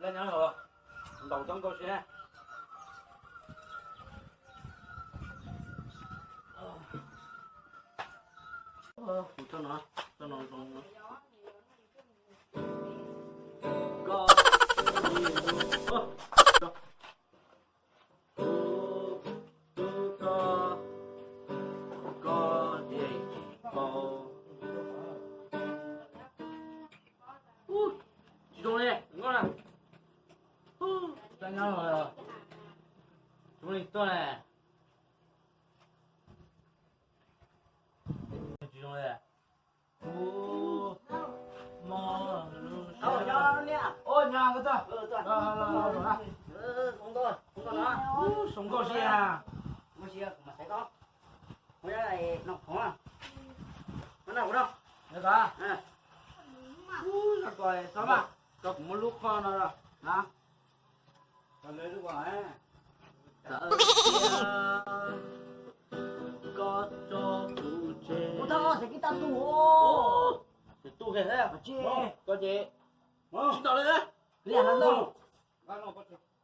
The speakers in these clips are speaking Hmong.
Nyob los ntaus txoj nkauj seb. Kuv txoj no, txoj no zoo. Koj, koj, koj, koj, tsis zoo li, nyob na. Tsis zoo li tuaj li. Tsis zoo li. Ub, mob lub siab. Ub, nyob koj txog. Los, los, los, los na. Ub, zoo nkauj si a. Ub, zoo nkauj. Ub, zoo nkauj, txhob mas. Tso kuv muab lub qhov no na. Koj tso kuv tseg. Ub, thab, tsis kib tab tu. Tsis tu kiag thiab. Koj ces tsis tau li. Li los ntau,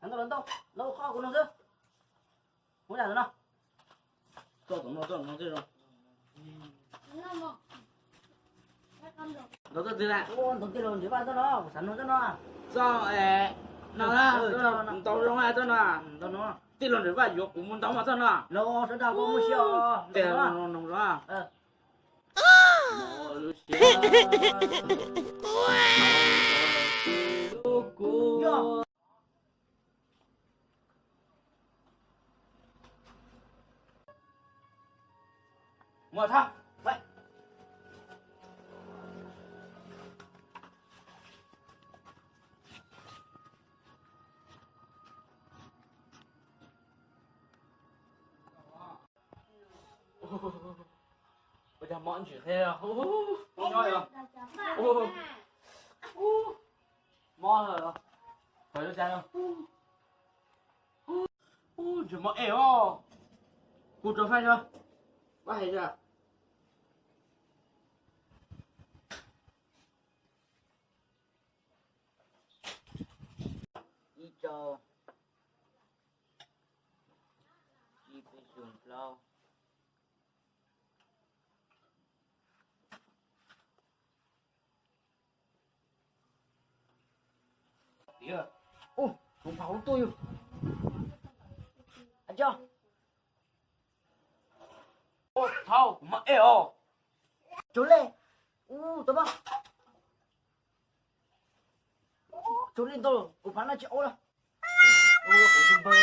los ntau, los qhov kuv no xwb. Muab dag no. Koj tus no, koj tus no twb zoo. Ntau txoj twg na? Ntau tij laug Ntsej Vaj txoj no, kuv xav nug txoj no. Txoj no, ntau zoo txoj no. Tij laug Ntsej Vaj yuav kuv mus ntaus mas txoj no. Los sawv daws kuj muaj siab os. Tes no no no. Lub siab. Kuv. Muaj thab. Ua cas mob ntsim qhia. Mob lawm. Ua cas, ua cas mob ej os. Kuv rau faib tso. Pab hais tso. Ib rau, ib peb xu plaub. Ub, kuv nphav lub tuaj yus. Thaub, kuv mob ej os. Tsuav lej. Ub, tau mas. Tsuav lej ntau, kuv phav no tsis au lawm. Ub, npawg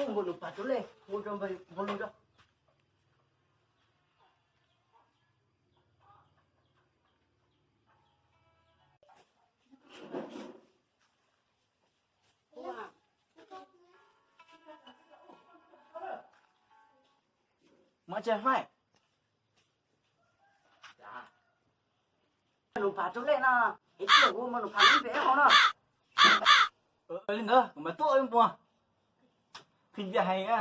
Npawg Lug tsuav lej, hu rau Npawg Npawg Lug tso. Mas tsis faib. Nus phav tsuav lej no, es tiag kuv mas nus phav lub npe hau no. Li ntawd kuv mam tuaj ib npua. Phim npiaj heev na.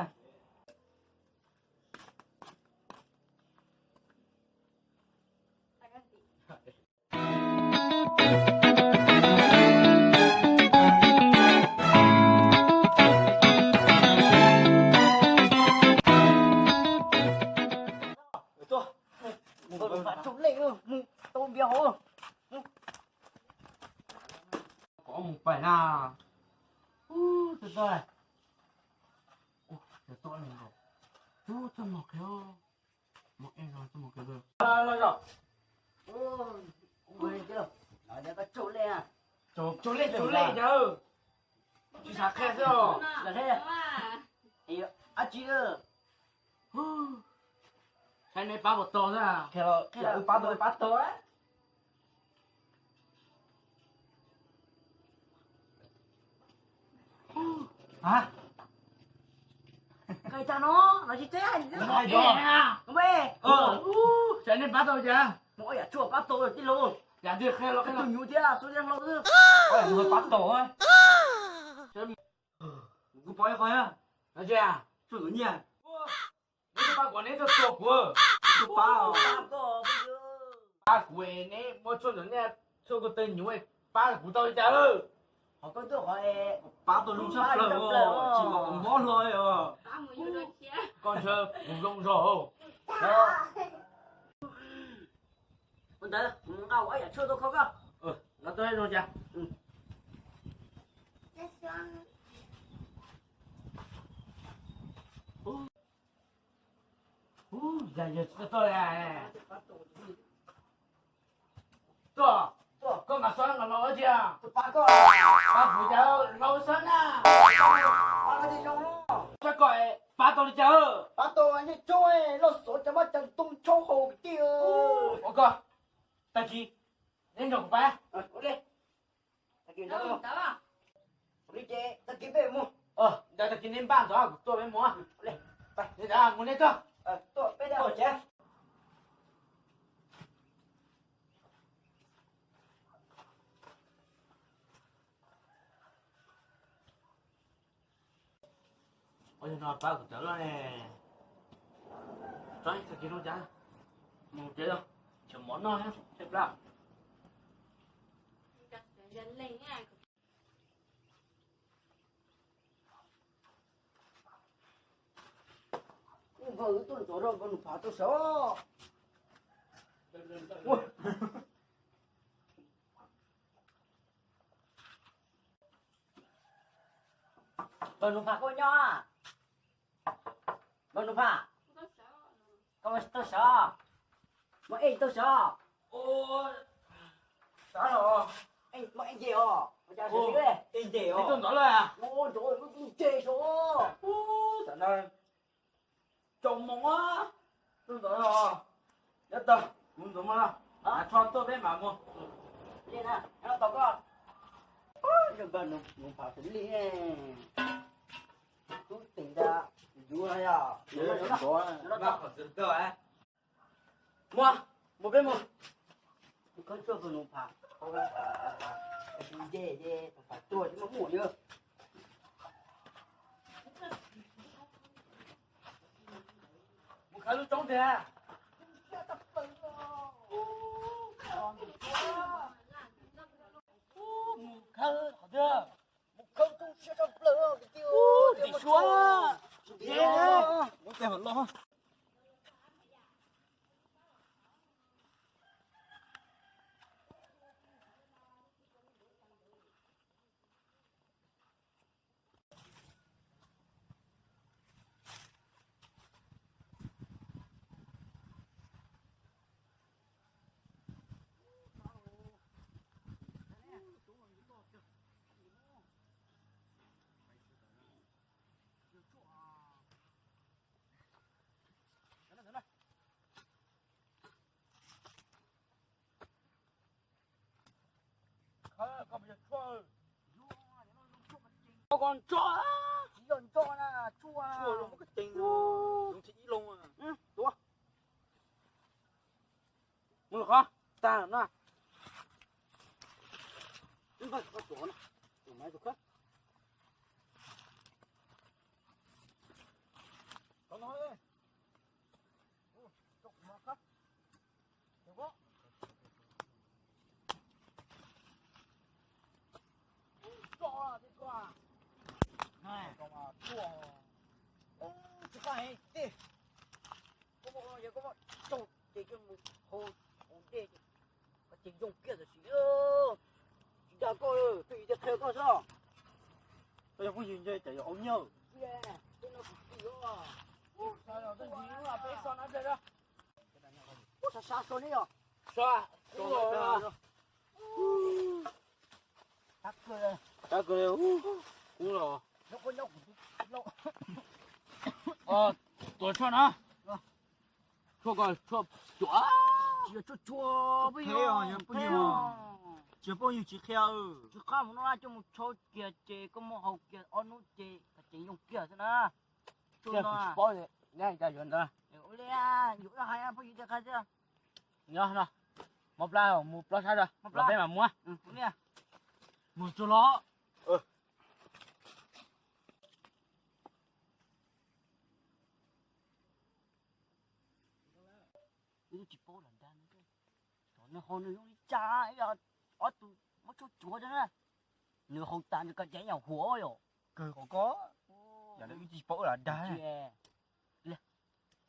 Nus phav tsuav lej, mus tau npias hauv. Kov mus pais na. Ub, txog txog. Ub, txog txog. Ub, txog mos qhia. Mos qhia, txog mos qhia. Los, los, los. Ub, ub, tsuav lej, tsuav lej, tsuav lej, tsis xav qhia xwb os. Dab tsi? Saib neb pab puas tau xwb. Qhia los, qhia los, wb pab tau, wb pab tau. Hais tag no, no tsis teb hais. Saib neb pab tau cas? Mus ua yam tshuaj pab tau tij laug. Yam twg qhia los qhia. Tus nyuj thiab xub thiab hlau xwb. Ua yam twg pab tau. Kuv pom ib qho, no tsis, tshuaj ntxuav nyiaj. Neb twb pab kuv, neb twb tua kuv. Kuv pab, pab kuv es neb muab tshuaj ntxuav nyiaj Tshuaj koj tej nyuv pab kuv tau li cas? Qhov koj tuaj qhov pab tau zoo tshaj plaws, tsis mas kuv mob hlo os. Koj ntshe kuv zoo zog. Ua ntawd kuv nqa ob yam tshuaj tuaj kho koj. Los tuaj zoo cas. Yog yog tsis tuaj tuaj li. Tuaj, koj mam xob los ua cas? Pab kuv cas, los xob na. Pab koj, pab tau li cas? Pab tau ncej tsob loj xov cas mab cas ntoo tshoob hau kwv tij. Ua koj, tag kis neb nrog kuv pab. Li ces tag kis peb mus. Ntawd tag kis neb npaj ntxov kuv tuaj peb mus. Mus neb txog. Tuaj peb tuaj ces. Ua yog no pab kuv cov loj ne. Tsob tag kis no cas mus ces los, tseem mov noj thiab plab. Ub, npawg wb tuaj ntxov rau npawg Nus Phav tuaj sav. Npawg Nus Phav koj nyob? Npawg Nus Phav, koj tuaj sav? Muaj ej tuaj sav? Muaj ej nce os. Ej nce os. Tuaj ntxov lawm. Ntxov lawm, ntse sav. Tam no tsaus moo, tuaj ntxov os. Nyob tag, kuv ntxuav mov no, tsho tuaj peb mam mus. Li na, nyob tos koj. Npawg Nus Phav kuv li tub teem ntag, yuav yog mus, mus peb mus. Mus khawb tshuaj npawg Nus Phav, nce ces Nus Phav tuag tsis muaj muam li. Mus khawb lub roob tiag. Mus khawb qhov twg? Mus khawb roob siab tshaj plaws. Tim suav. Mus tej hom los. Koj ntso, tsis yog ntso na, tshuaj, tshuaj zoo muab koj ceev zoo tsis ib loo. Mus los qhov tag na. Tus maiv tus khawb. Tus no, tus no khawb. Tsis qab heev tej. Koj muaj yog koj muaj tsaug ces koj mus hau hauv dej ces koj ceev zoo kiag tam sim. Tsis dag koj, pheej yus tias qhia koj xwb. Koj yog phooj ywg ntshe cas yuav au nyawg. Peb so no, ub, sab sab so ne yog. Sab, kub los. Tuav tshuaj no. Tshuaj ko tshuaj cuam. Tsis yog tshuaj tshuaj, pheej yog phooj ywg, tsis yog phooj ywg tsis qhia. Tsis qab mus no coj mus tshau kiag ces koj muab hau kiag ob hnub ces koj ceev zoo kiag xwb na. Tshuaj no tsis paub ne, cas yuav ntawd. Ua li, yuav hais phooj ywg tias qhia xwb. Nyob no, mov plab, mus plob sab os, los peb mam mus. Mus tsuag los. Wb twb tsis paub los dag, nws ho nws zoo li cas, yog ob tug muab tshuaj cuav rau na. Nws haus tas nws kov dev nyuam huam yom. Kawg qhov ko, yam li wb tsis paub los dag.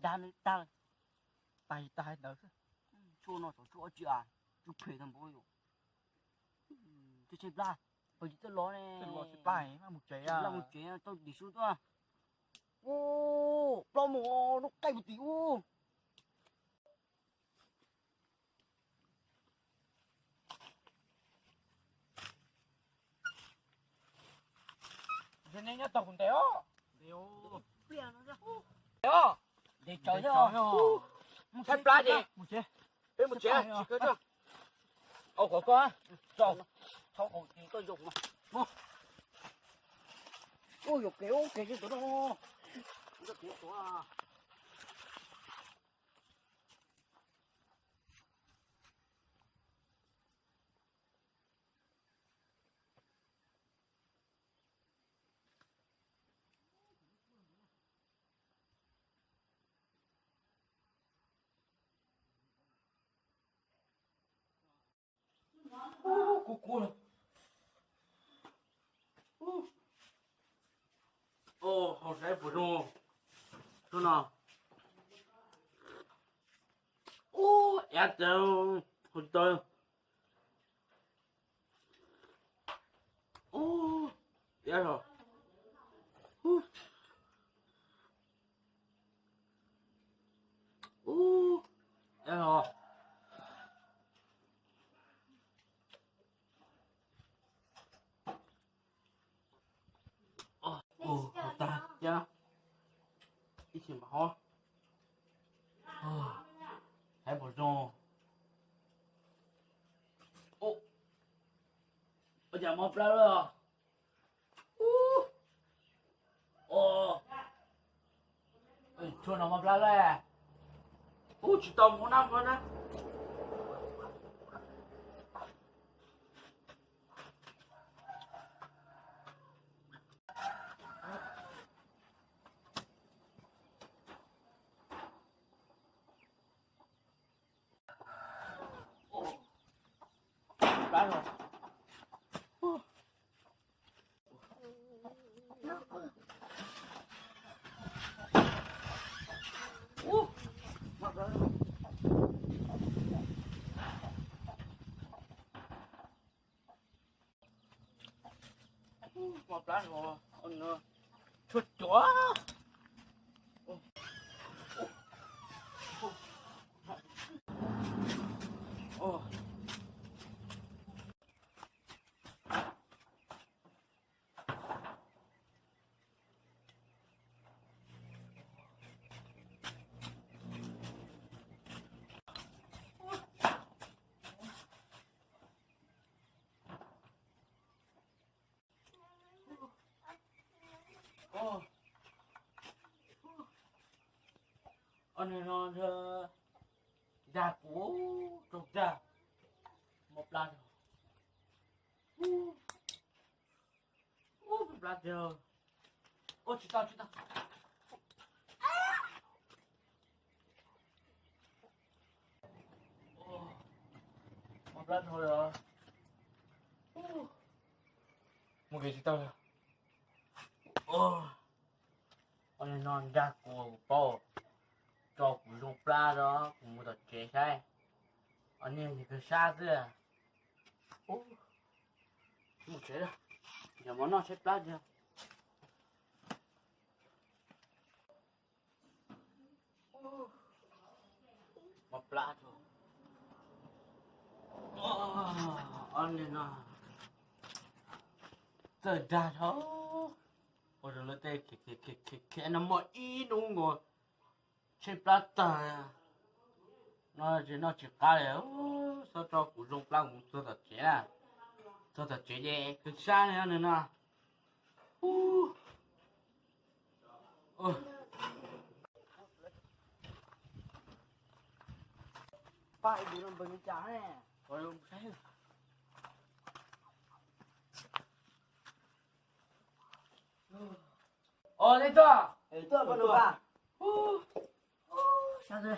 Dag nws tag. Tag tag ntawd. Tshuaj no tov tshuaj ob tsi a, tshuaj phem tag npaum yom. Tshuaj tsheej plab, pog tsis txawj los ne. Txawj los tsis pab, mus tsev, mus tsev tau tim su tuaj. Ub, plaub moos lub qaij puag tim ub. Nej nyob tau kuv ntes os. Ntes os. Ntes tsawv os. Saib plab ces. Peb mus tsev tsis kawg. Au qhov ko, tso. Thaub qhov koj yog mas. Ub, yog kev ub kev tsis tuav no. Kuv kuv lawm. Haus saib puas zoo. Zoo no. Ub, av tas, haus tsis tau. Ub, av os. Ub, av os. Ua tag cab ib txhia mam hov. Hais puas zoo. Ua cas mob plab lawm? Ub, tshuaj no mob plab lawm. Ub, tsis tau mus nab hov na. Mob plab no, tshuaj cuav. Ob niag no dag kuv tsaug dag, mob plab. Ub, plab tiag. Ub, tsis tau, tsis tau. Mob plab dhau lawm. Mus kev tsis tau lawm. Ob niag no dag kuv, kuv paub, tso kuv zoo plab os, kuv mus tom tsev saib. Ob niag yog kawg sab xwb. Mus tsev lawm, yog mov noj saib plab tiag. Mob plab dhau. Ob niag no txawj dag dhau. Ua rau lawv tej khiav khiav khiav no muaj ib hnub nkaus tsheej plab tag. No tsis noj tsis qab li. Txhob tso kuv zoo plab, kuv txog tom tsev na. Txog tom tsev ces kawg sab li no. Pab ib tus no npawg li cas ne? Os, nej tuaj. Tuaj, tuaj. Sab xwb.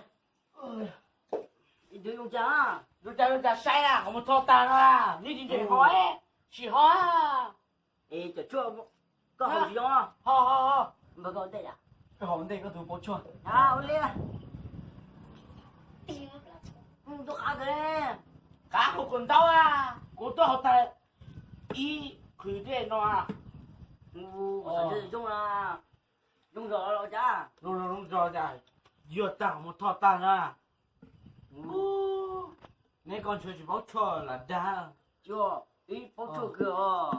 Ib tug zoo cas? Zoo cas zoo cas saib na, qhov muag tho tag no, yeej tsis ntseeg ho, tsis ho. Es cov tshuaj koj haus tsis zoo. Ho ho ho. Npawg koj ua ntej yam. Koj haus ntej koj tus paub tshuaj. Ua li. Tuaj qab kawg. Qab haus kom ntau a, kuv tuaj haus tag ib qhwv dej no. Zoo zoo zog los cas? Zoo zoo zog cas, yuag tag qhov muag tho tag na. Neb koj ntshe tsis paub tshuaj lam dag. Ib paub tshuaj kawg os.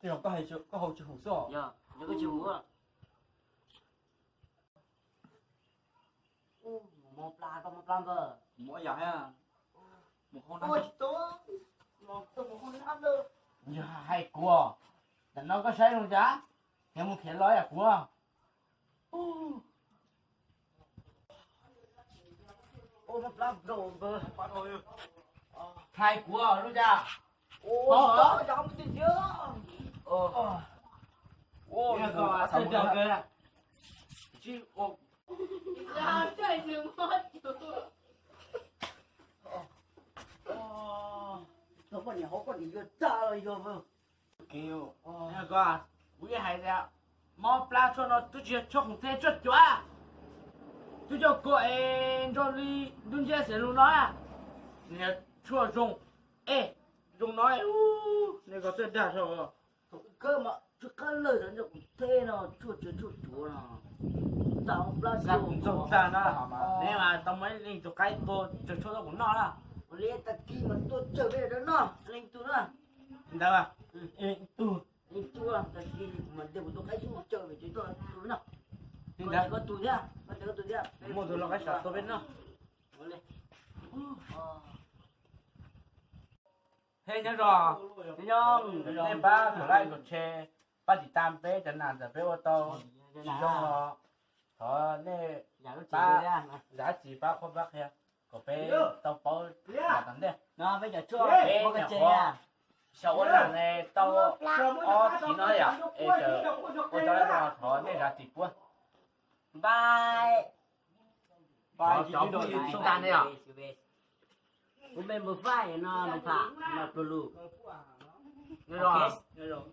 Koj haus tsis haum xwb. Koj tsis haum. Mob plab, koj mob plab npawg. Mob yam, mob hauv na. Yog hais kuv, tam no koj saib zoo cas, khiav mus khiav los yam kuv. Hais kuv zoo cas. Tsis ua. Koj niam hauv koj niam yuav tag los yog. Kuv yeej hais tias mob plab tshuaj no twb tsis yog tshuaj khoom tej, tshuaj cuav. Twb coj kua es nrog li ntuj ntiaj teb lus no, nws yog tshuaj zoo. Es zoo no, nej koj twb dag thaum kawg mas tshuaj qab lawg xav nrog kuv teb no, tshuaj cuav tshuaj cuav no. Tag mob plab tshuaj tag na. Neb mas tau muaj ib leej tug qaib tua tsawg tshuaj rau kuv noj na. Ua li tag kis mas tuaj tsawg peb rau noj leej tug na. Ntawd, ib tug, ib tug tag kis mas de kuv tus qaib tsawg peb rau noj. Koj tus thiab, koj tus thiab, muaj tus los qaib sam tua peb noj. Hej nyob zoo, nej pab subscribe, share, pab tiv tam peb cov nas ntawm peb ua tau tsis zoo los thov nej pab zam txim pab qhuab pab qhia kom peb tau paub tom ntej. Peb nyuam qhuav xyaum ua nas ne tau ob thiv no yom, es tseem ua tau no thov nej zam txim pub. Bye. Thov cov phooj ywg tiv tam nej os. Kuv me npawg Faij no nws tham no pluag lus. Nyob zoo.